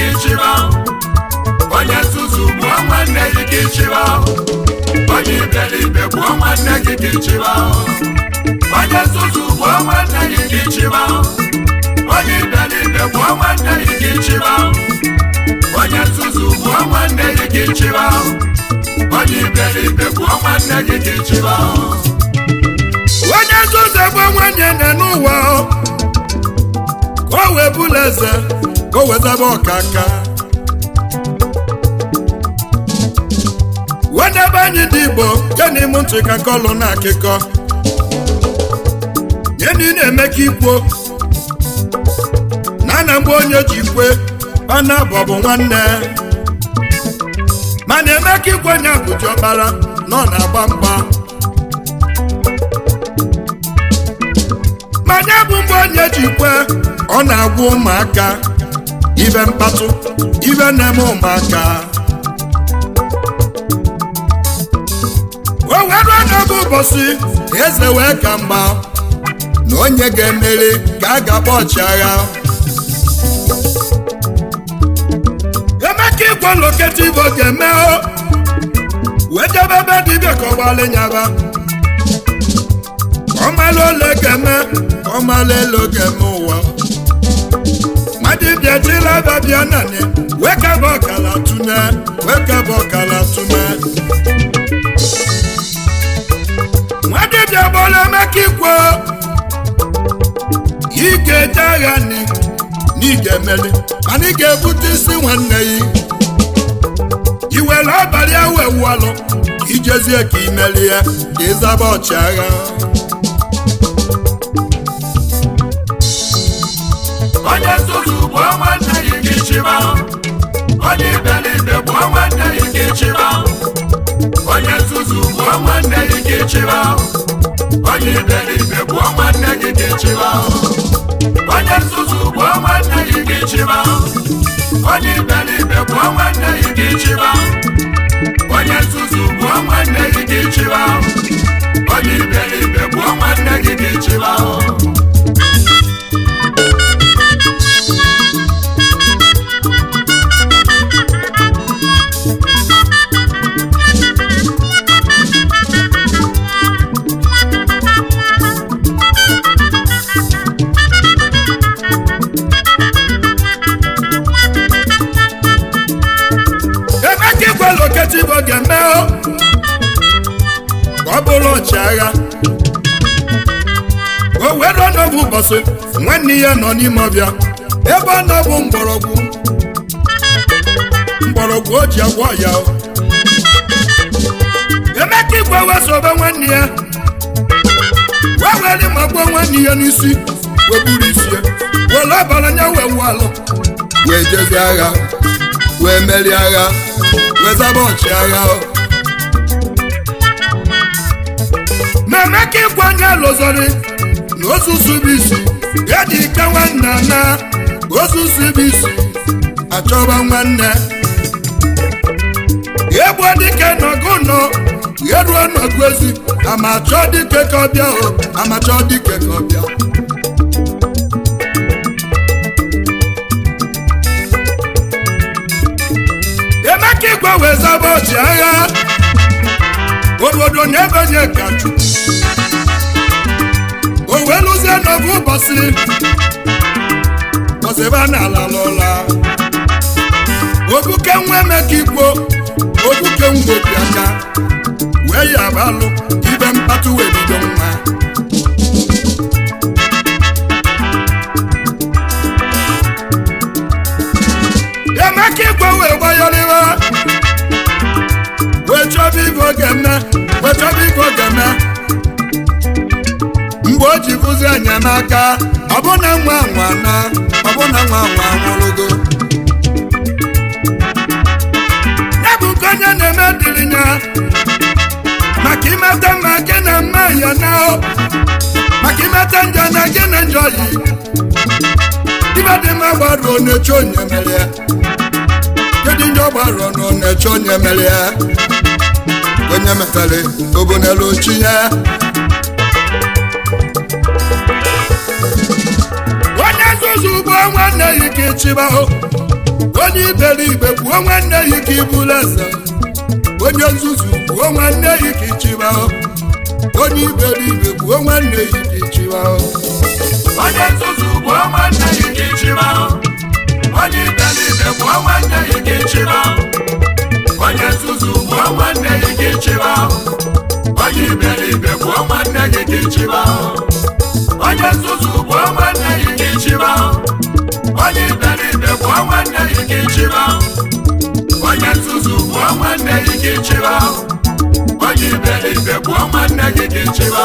gị ka ịchịba. Onye nzuzu, gbuo nwanne gị ka ịchịba. Onye iberibe, gbuo nwanne gị ka ịchịba. Onye nzuzu, gbuo nwanne gị ka ịchịba. Onye iberibe, gbuo nwanne gị ka ịchịba. Onye nzuzu, gbuo nwanne gị ka ịchịba. Onye iberibe, gbuo nwanne gị ka ịchịba. Onye nzuzu egbe nwanne nne n'ụwa ka o wee bụla eze, ka o wezaba ọkaka. Wee ebe anyị dị Igbo ke n'ime ntị ka kọlụ na akịkọ nye na ị na-eme ka ikwuo na na mgbe onye ji kwe pana bụ nwanne, mana Emeka Igwe nya bụ diọkpara na ọ na-agba mgba. Ma ya bụ mgbe onye ji kwe, ọ na-agwa ụmụaka ibe mkpatụ ibe na-eme ụmụaka. O wee ruo n'oge ụbọchị eze wee ka mgba na onye ga-emeri ka a ga-akpọ ọchịagha. Emeka Igwe loketa ibo ga-eme o wee jebe ebe dibịa ka ọ gbalị nyaba, ka ọ mara ole ga-eme, ka ọ mara elu ga-eme ụwa. Ma dibịa chilaba bịa nani wee kaba ọkala tune, wee kaba ọkala tune. Nwa dibịa gbara Emeka Igwe, ị ga-eje agha ni na ị ga-emeli, mana ị ga-ebute isi nwanne ya. Iwere abalị awewualụ ijezie ka imelie ka ịzaba ọchịagha. Onye nzuzu, gbuo nwanne gị ka ịchịba. Onye iberibe, gbuo nwanne gị ka ịchịba. Onye nzuzu, gbuo nwanne gị ka ịchịba. Onye iberibe, gbuo nwanne gị ka ịchịba. Onye nzuzu, gbuo nwanne gị ka ịchịba. Onye iberibe, gbuo nwanne gị ka ịchịba. Onye nzuzu, gbuo nwanne gị ka ịchịba. Onye iberibe, gbuo nwanne gị ka ịchịba. Emeka Igwe loketa ibo ga-eme o ka ọ bụrụ ọchịagha. O wee ruo n'oge ụbọchị, nwanne ya nọ n'ime ọbịa ebe ọ nọ bụ mgbọrọgwụ, mgbọrọgwụ o ji agwọ ya o. Emeka Igwe wesobe nwanne ya wee were ma gbuo nwanne ya n'isi, wee buru isi ya were ọbara ya wee wuo alụ, wee jezie agha, wee merie agha, wee zaba ọchịagha o. Ma Emeka Igwe onye lụzọrị na ozuzu bụ isi ya dị ike nwanne, na ozuzu bụ isi achọba nwanne egbuo dike nọgụ nọ eruo nọgụ ezi amachọ dike ka ọ bịa o, amachọ dike ka ọ bịa. Emeka Igwe wee zaba ọchịagha obodo na-ebenye ka Chukwu. O wee lụzie n'oge ụbọchị ọsịba n'ala lụla obuke nwa Emeka Igwe, obuke ngwobi aka wee ya abalụ ibe mkpatụ wee bido nwa. Emeka Igwe wee gbayọrịwa wee chọba ibe ọ ga-eme, wee chọba ibe ọ ga-eme. Mgbe o ji bụzi enyemaka, ọbụna nwa nwa na ọbụna nwa nwa nwụrụgo. Ya bụ nke onye na-eme dịrị ya maka imeta mma gị na mma ya na maka imeta njọ na gị na njọ yi ibe dị mma gbaruo na-eche onye mere ya, kedu njọ gbaruo na ọ na-eche onye mere ya, onye metara obonelu chi ya. Onye nzuzu, gbuo nwanne ya ka ịchịba o. Onye iberibe gbuo nwanne ya ka ibulu eze. Onye nzuzu gbuo nwanne ya ka ịchịba. Onye iberibe gbuo nwanne ya ka ịchịba. Onye nzuzu gbuo nwanne ya ka ịchịba. Onye iberibe gbuo nwanne ya ka ịchịba. Onye nzuzu gbuo nwanne ya ka ịchịba. Onye iberibe gbuo nwanne ya ka ịchịba. Onye nzuzu gbuo nwanne ya ka ịchịba. Onye iberibe gbuo nwanne ya ka ịchịba. Onye nzuzu gbuo nwanne ya ka ịchịba. Onye iberibe gbuo nwanne ya ka ịchịba.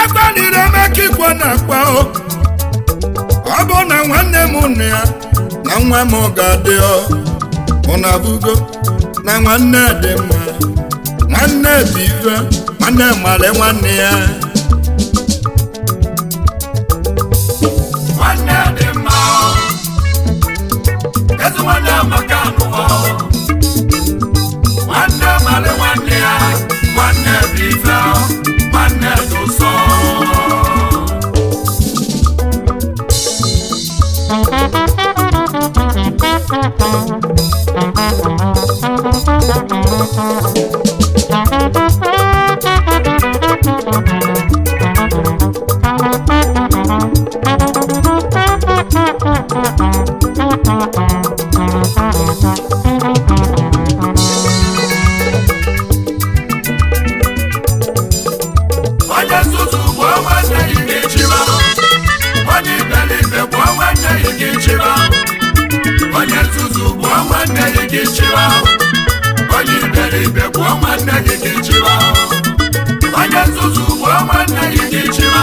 Akpaliri Emeka ikwe na-akpa o. Ọ bụ na nwanne m nụ ya na nwa m ga-adị ọ. Mụ na bugo na nwanne dị mma, nwanne bụ ife, nwanne mara nwanne ya. Nwanne dị mma, ezi nwanne amaka n'ụwa. Nwanne mara nwanne ya, nwanne bụ ife, nwanne dị ụsọ. Onye nzuzu gbuo nwanne ya ka ịchịba. Onye iberibe gbuo nwanne ya ka ịchịba. Onye nzuzu gbuo nwanne ya ka ịchịba. Onye iberibe gbuo nwanne ya ka ịchịba. Onye nzuzu gbuo nwanne ya ka ịchịba.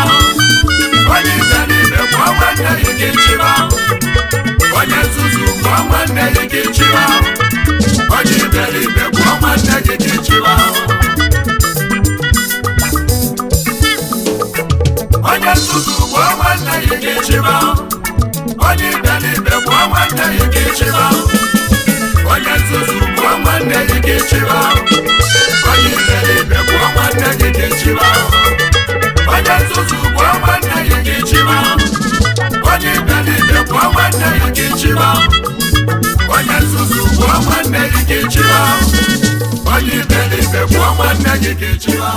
Onye iberibe gbuo nwanne ya ka ịchịba. Onye nzuzu gbuo nwanne ya ka ịchịba. Onye iberibe gbuo nwanne ya ka ịchịba. Onye nzuzu gbuo nwanne ya ka ịchịba. Onye iberibe gbuo nwanne ya ka ịchịba. Onye nzuzu gbuo nwanne ya ka ịchịba. Onye iberibe gbuo nwanne ya ka ịchịba. Onye nzuzu gbuo nwanne ya ka ịchịba. Onye iberibe gbuo nwanne ya ka ịchịba. Onye nzuzu gbuo nwanne ya ka ịchịba. Onye iberibe gbuo nwanne ya ka ịchịba.